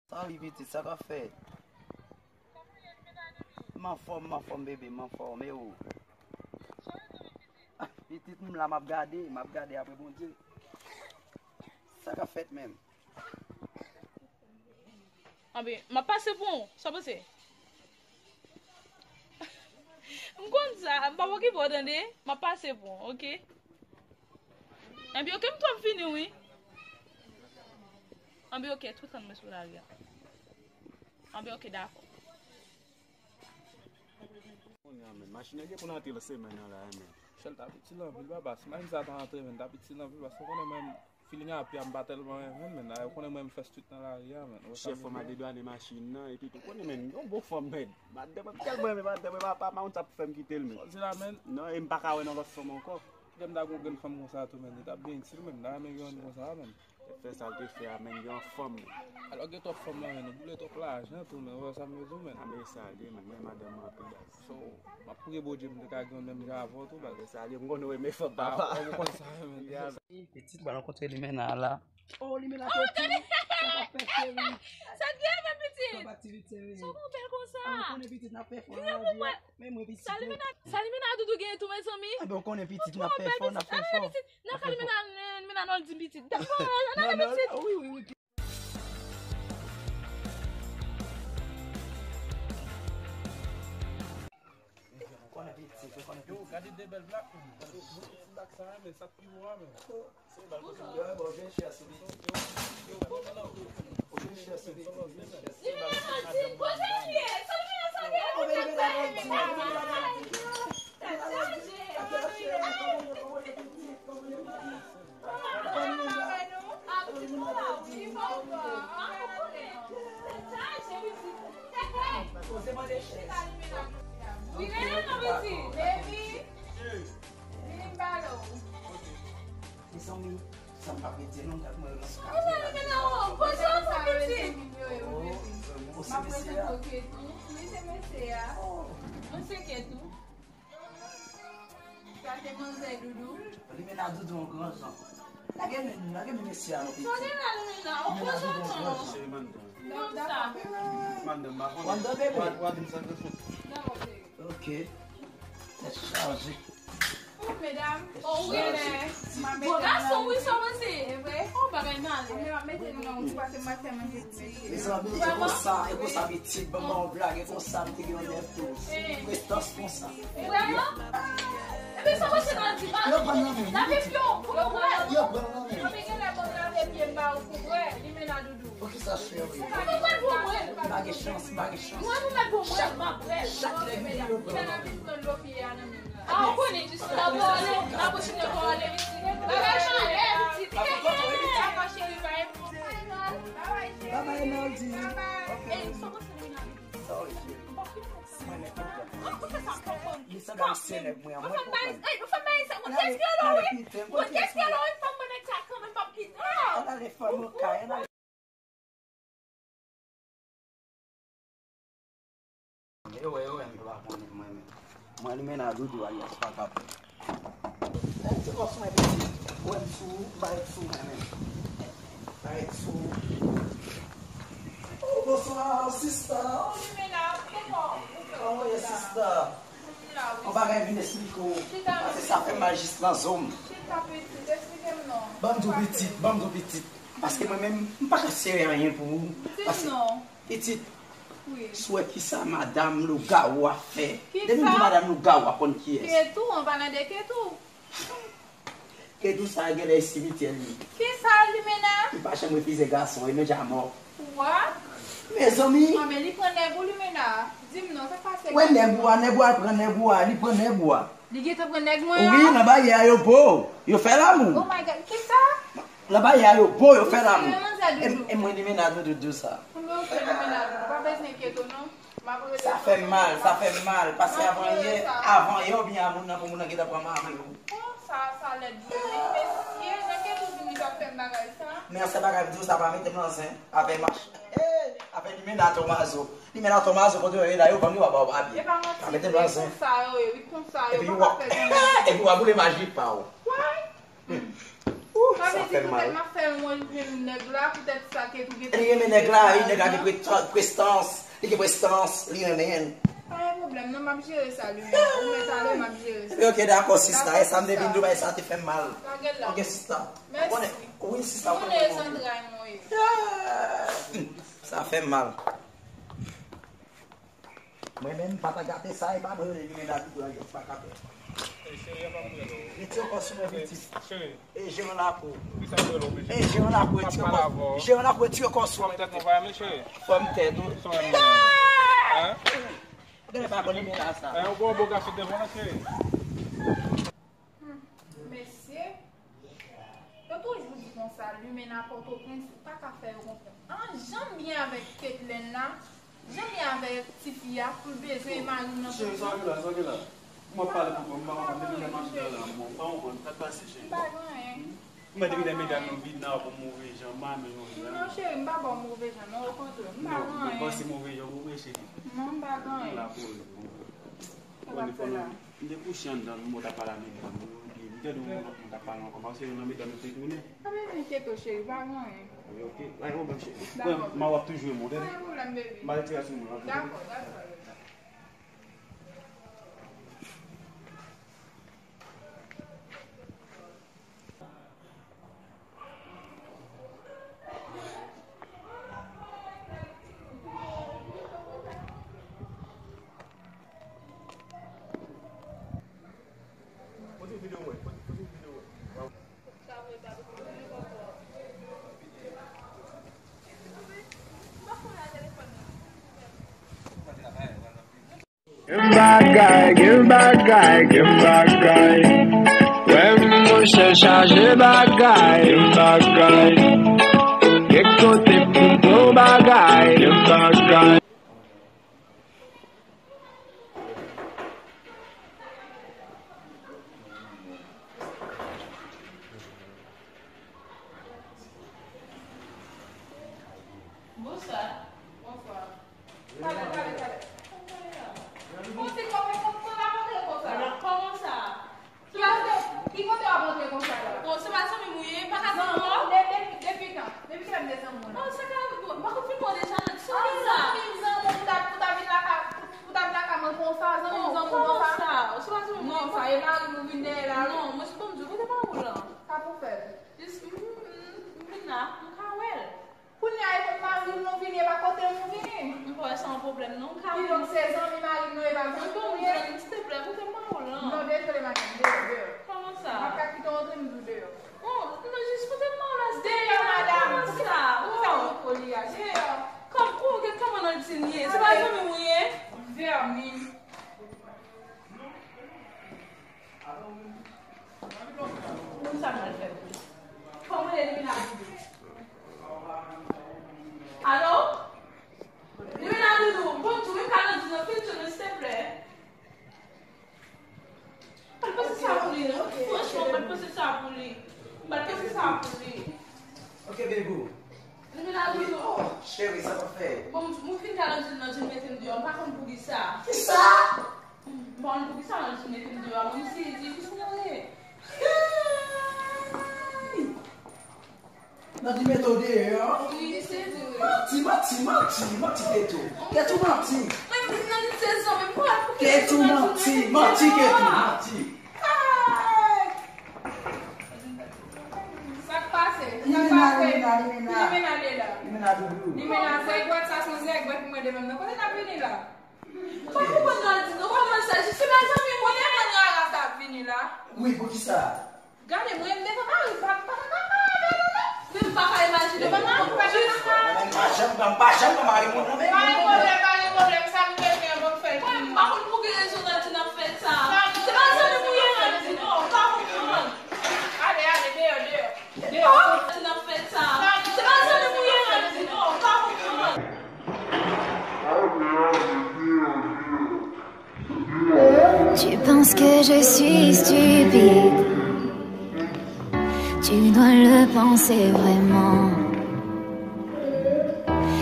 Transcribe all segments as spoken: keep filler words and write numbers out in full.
Salut pitit, sa k ap fèt? M anfòm, m anfòm bebe, m anfòm, e ou? Ah, pitit, m la, m ap gade, m ap gade apre Bondye. Sa k ap fèt menm? Anben, m ap pase pou ou, sa w panse? M konn sa, m p ap okipe w tande, m ap pase pou ou, oke? Anben, oke, m twò fini, wi. Anben, oke, tou tann mwen sou lari a. Anben, oke, dakò. Kounye a, men, machin nan gen pou n antre nan semèn nan la, men. Michel t ap itil anpil, papa. Si machin sa ta antre, men, t ap itil anpil, paske w konnen mwen, feeling a pye a m pa tèlman renmen, men, men, ou konnen mwen, m fè street nan lari a, men. Chèf, fò m al dedwane machin nan, epi tou, konnen, men, yon bon fanm, men. Madanm, mwen tèlman renmen madanm, mwen, papa, pa konn sa pou fè m kite l, men. Sa w di la, men? Non, e m pa ka wè nan lòt fanm ankò. Lè m ta gon grenn fanm konsa tou, men, li t ap byen itil, men, m ta renmen gen youn konsa, men. Fè sa l te fè a, men, gen yon fanm, men. Alò, gen twòp fanm nan, men, nou boule twòp lajan tou, men, ou wè sa m vle di w, men. A, men sa l ye, men, mwen, madanm mwen anpil, baz. So, m ap priye Bondye m te ka gen yon menm jan avè w tou, baz. Sa l ye, m konnen w renmen fanm, papa. Ah, ou konn sa, men. Pitit, mwen rankontre Limena la. Oh, Limena, pitit. Sa w ap fè, cheri? Sa k gen, men, pitit? Sa w ap aktivite, cheri? Sa w gon bèl konsa? Ah, ou konnen, pitit, n ap fè fò nan lavi a. Men mwen, pitit, sa Limena, sa Limena Doudou gen tou, mezanmi? Anben, ou konnen, pitit, n ap fè fò, n ap fè fò. Nan ka Limena, Limena Noldy pitit. Dakò, ann ale, pitit. Wi, wi, wi. Yo, gade de bèl blak, men. Gade de bèl blak sa, men sa pi wo a, men. Yo, bon, vin chè sou li. Yo, bon, non, non. Vin chè sou li. Vin chè sou li. Limena Noldy, kote l ye? Sa Limena sa gen? Tèt chaje, Limena Noldy. Mezanmi, sa m pa pe di non, gad mwen nan. Ou sa Limena, poze w pou pitit. Mwen se mesye a. Mwen se ke tou. Sa se manzè Doudou. Limena Doudou yon gran jan. Lage men, lage men mesye a non, pitit. Sa w gen la, Limena? Ou poze w non. Konsa. Wanda, bebe. Ok. Tèt chaje. Oh, medam. Oh, wi, men. Bon gason, wi, sa w panse? E vre? Oh, bagay male. Mwen ap mete nou nan wout, paske m ap fè manje. Mezanmi, e konsa, e konsa pitit, ban m ba w blag, e konsa m te gen yon nèf tou. Prestans konsa. Vrèman? Epi sa pase nan di pa. Yo pran nan men. Lave pye w, pou nou wè. Yo pran nan men. Epi gen lè pou lave pye m ba ou pou wè, Limena Doudou. Poukisa cheri? Ou pa gen chans, pa gen chans. Mwen pou mèt pou mwen, m ap wè. Chak lè vini, yo pran nan men. Ah, ou konnen, jis la pale, la pwosèn fwa ale. Bagay chanje, pitit. Bye bye, Noldy. Ey, sa w panse de Limena? Sorry, cheri. Mwen nèt konprann. Ou fè sa konprann. Li sanble se nèg mwen an, mwen konprann. Ey, ou fè m bay sa, ou tèske l, wi. Ou tèske l, wi, fè m konnen sa kanmenm, p ap kite. Ann ale, fè m kay, ann ale. Yo wè, yo wè, m pa konnen mwen menm. Mwen Limena Doudou alyas Pakapè. Nèg di kòs mwen pitit. Ou wè m sou ou, m pa ret sou mwen menm. M pa ret sou ou. Oh, bonswa, sista. Oh, Limena, kòman ou ye, sista? Yon bagay vin esplike w. Paske sa fè mal jis nan zo m. Chita, pitit, esplike m non. Ban m di w pitit, ban m di w pitit. Paske mwen menm, m pa ka sere anyen pou ou. Di m non. Pitit, wi. Si w wè kisa madanm lougawou a fè. Depi m di madanm lougawou a konn kiyès. Ketou, an palan de Ketou. Ketou sa genlè e simityè li. Kisa, Limena? Li pa janm refize gason, e men ja mò. Wa? Mezanmi. Anben, li pran nèg ou, Limena? Di m non, sa k pase? Wè nèg ou a, nèg ou a pran nèg ou a, li pran nèg ou a. Li gentan pran nèg mwen an? Wi, nan baryè a yo bo, yo fè lamou. Oh my God, kisa? Nan baryè a yo bo, yo fè lamou. Mesye, manzè Doudou. E, e mwen Limena Doudou di w sa. Anben, oke, Limena Doudou, pa bezwen enkyete w non. M ap rele. Sa fè m mal, sa fè m mal. Paske avan yè, avan yè oubyen a moun nan pou moun nan gentan pran mari w. Oh, sa, sa lèd vre, wi. Mesye, nan ki toujou li t ap fè m bagay sa? Men an sèl bagay m di w, sa pa mete m nan zen avè mach. Hey, avè Limena Tomazo. Limena Tomazo, kote yo ye la, yo vann yo pa ba w papye. E pa manti, pa mete m nan zen. Konsa yo ye, wi, konsa yo pa ka fè zanmi. Epi w ap boule maji pa w. Why? Sa vle Fè m mal. Poutèt m ap fè yon renmen nèg la, poutèt sa ke tou gen. Li renmen nèg la, wi, nèg la gen pre-, prestans, li gen prestans, li renmen. Pa gen pwoblèm, non, m ap jere sa, Lumena. Ou mèt ale, m ap jere sa. Ok, dakò, sista. E sa m te vin di w, bagay sa te fè m mal. Lage l la. Ok, sista. Mèsi. Konnen, wi, sista, ou konnen mwen. Zantray mwen ye. Sa fè m mal. Mwen menm, m pa ta gate sa, e pa mwen rele Lumena tou, pou lage, pa ka fè. Ey, cheri, a pa m rele w. Retire kò sou mwen, pitit. Cheri. E jeran lakou. Kisa m rele w, cheri? E jeran lakou, retire kò. Jeran lakou, retire kò sou mwen, pitit. Fòm tèt ou pa renmen, cheri? Fòm tèt ou. Sa w renmen? Hein? Gade pa konn Lumena sa. Hein, ou bon, bon gason devan la, cheri. Hmm, mesye, yo toujou di konsa, Lumena Pòtoprens, ou pa ka fè yo konfyans. An janm byen avèk Ketlen la, janm byen avèk tifi a, pou l bezwen mari m nan. Cheri, sa w gen la, sa w gen la? M ap pale pou kò m, m pa konprann, depi lè m ap viv la, m pa konprann, sa k pase, cheri? M pa gen anyen. M wè depi lè medam yo vin la, w ap move jan, m pa renmen move jan. Non, cheri, m pa ba w move jan, non, okontrè, m pa gen anyen. Non, m panse move jan, ou wè, cheri. Non, m pa gen anyen. M la pou ou. Ou konn fò nou, m te kouche anndan, m t ap pale a medam yo, epi m tande yon lòt moun k ap pale ankò, paske youn nan medam yo te tounen. A, men enkyete w, cheri, pa gen anyen. Ok, pa gen pwoblèm, cheri. Dakò. Mwen, m ap toujou renmen w, tande? Pa gen pwoblèm, baby. M pa retire sou mwen, ok? Dakò, dakò, baby. Gen bagay, gen bagay, gen bagay. Wè monchè chaje bagay, gen bagay. Gen kote pou bon bagay, gen bagay. Bonswa. Bonswa. Kale, kale, kale. Bon, se kòman, kòman, kòman w ap antre konsa? Kòman sa? Se pa, ki kote w ap antre konsa la? Bon, se pa zanmi m ou ye, pa ka zanmi w? De-, de-, depi kan? Depi kilè m te zanmi w la? Bon, sa ka, bon, m pa konn fini w deja, non, sa. Ah, zanmi m, zanmi w, pou ta, pou ta vin lakay, pou, pou ta vin lakay mwen konsa, zanmi m, zanmi w konsa? Kòman sa? Se pa zanmi m ou ye? Non, sa e mari m ou vin dèyè la, wi. Non, mwen se bon Dye, kote mari w lan? Sa pou fè? Jis, m, m, m vin la, m ka wè l. Kounye a, e kot mari w nou vini, e pa kote nou vini. M pa wè sa yon pwoblèm, non, m ka vini. Kidonk, se zanmi mari m nou, e pa zanmi nou ye? Silteplè, kote mari w lan? Non, dezole, madanm, deyò, deyò. Kòman sa? M pa ka kite w antre, m di w deyò. Oh, non, jis kote mari w lan, silteplè. Deyò, madanm. Kòman sa? Poukisa w fè kòman w foli a? Deyò. Kòm, kòman, kòman nan l di n ye? Se pa zanmi m ou ye? Vèmin. Moun sa mal fè. Fò m rele Limena Doudou. Alo? Limena Doudou, bonjou, wi, m ka nan di nan fil tou, silteplè. Al pase sa pou li, non. Franchman, m al pase sa pou li. M al pase sa pou li. Ok, bebou. Limena Doudou. Oh, cheri, sa w ap fè? Bon, m fin ka nan di nan di mete m deyò, m pa konn poukisa. Kisa? M pa konn poukisa Nandini mete m deyò a, mwen m sezi, kisa l ye? Nandini mete w deyò? Wi, li sezi, wi. Manti, manti, manti, manti, Ketou. Ketou manti. Mwen, mwen, Nandini sezi, mwen, mwen, mwen, Ketou manti, manti, Ketou manti. Ay! Sa k pase? Sa k pase? Limena, Limena, Limena. Limena de la. Limena doudou. Limena zègwèt, sa se yon zègwèt pou mwen de menm nan. Kote n ap vini la? M pa konprann Nandini, non, kòman sa? Jis se pa zanmi mwen. Mwen te konn rara sa ap vini la. Wi, poukisa? Gade, mwen, m devan mari m, pa, m pa ta ka avè l, non. Men m pa ka imajine, mwen, mwen, mwen, jis. Mwen pa janm, mwen pa janm nan mari moun nan, men. Pa gen pwoblèm, pa gen pwoblèm, sa nou bezwen an, bon, fè l. Mwen, m pa konn pou ki rezon Nandini ap fè sa. Se pa zanmi mwen ye, Nandini, non, m pa konprann. Ale, ale, deyò, deyò. Deyò. Nandini ap fè sa. Se pa zanmi mwen ye, Nandini, non, m pa konprann. Tu penses que je suis stupide, tu dois le penser vraiment.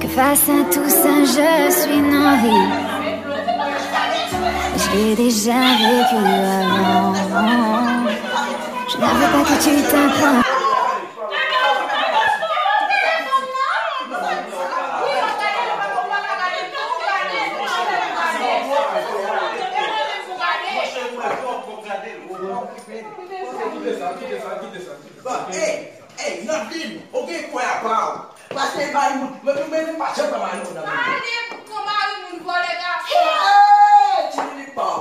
Que face à tout ça, je suis naïve. Je l'ai déjà vécu avant. Je ne veux pas que tu t'apprends. Bon, ey, ey, Nandlin, ou gen kwè apa w. Paske mari moun, mwen, mwen, mwen pa janm pran mari moun nan men. Ale, pran mari moun vòlè gason. Hey, ti Lili pa w.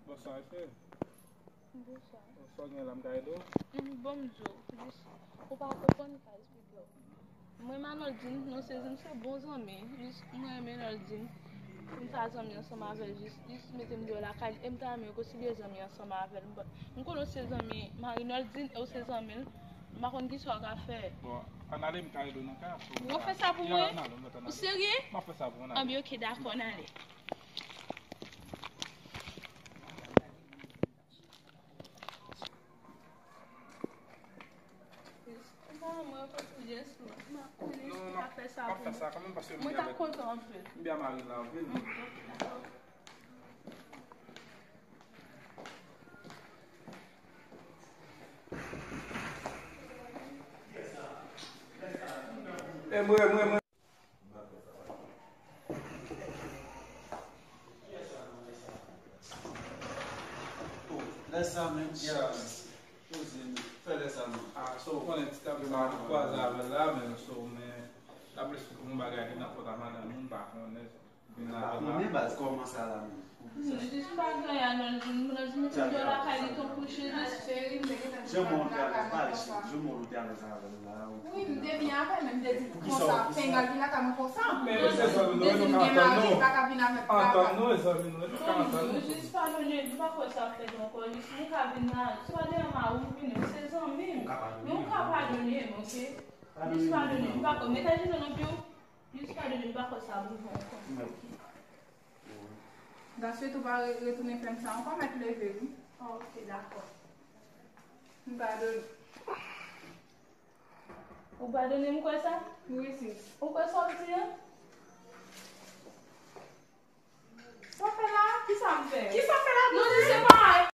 Bonswa, mesye. Bonswa. Sa w gen la, m ka ede w? Mm, bon, m di w, jis, ou pa konprann, m ka esplike w. Mwen, Manòldin, nou se, nou se bon zanmi. Jis, mwen renmen Nòldin. M ta zanmi ansanm avè l, jis, jis mete m deyò lakay li. E m ta renmen w konsidere zanmi ansanm avè l. M, m konnen w se zanmi Marinòldin, e w se zanmi l. M pa konn kisa w ka fè. Bon, ann ale, m ka ede w nan kay ap fè w. Ou fè sa pou mwen? Ou serye? M ap fè sa pou w, ann ale. Anben, oke, dakò, ann ale. Non, non, m ap fè sa kanmenm paske m byen avèk, m byen ak mari m la anpil. E mwen, mwen, mwen. Lè sa menm, poze m, fè lè sa menm. Ah, so, ou konnen ti tablo sa, nou kwaze avè l la, men so, men, l ap esplike m yon bagay ki nan kont a madanm li, m pa konnen. M pa konnen baz, kòman sa la menm? Jis m pa gen anyen, non, jis m mete m deyò lakay li, ton kouche, jis. Jan mwen ou te alèz, pale, cheri, jan mwen ou te alèz avè l la. Wi, m te byen avè l, men m te di konsa, penga vin lakay mwen konsa. M te di m gen mari, li pa ka vin avèk bagay. Antann nou, e zanmi nou, e nou ka antann nou. Jis padone m, m pa kwè sa ap fèt ankò, jis mwen ka vin la, swa deyò mari m vini, se zanmi m. Men ou ka padone m, oke? Jis padone m, m pa kwè, mete jenou nan pye w. Jis padone m, m pa kwè sa ap rive ankò. Gason, tou pa re-, retounen fè m sa ankò, mèt leve, wi. Ah, oke, dakò. M padone. Ou padone m kwè sa? Wi, sis. Ou kwè sa w di an? Sa w fè la? Kisa m fè? Kisa w fè la? Non, non,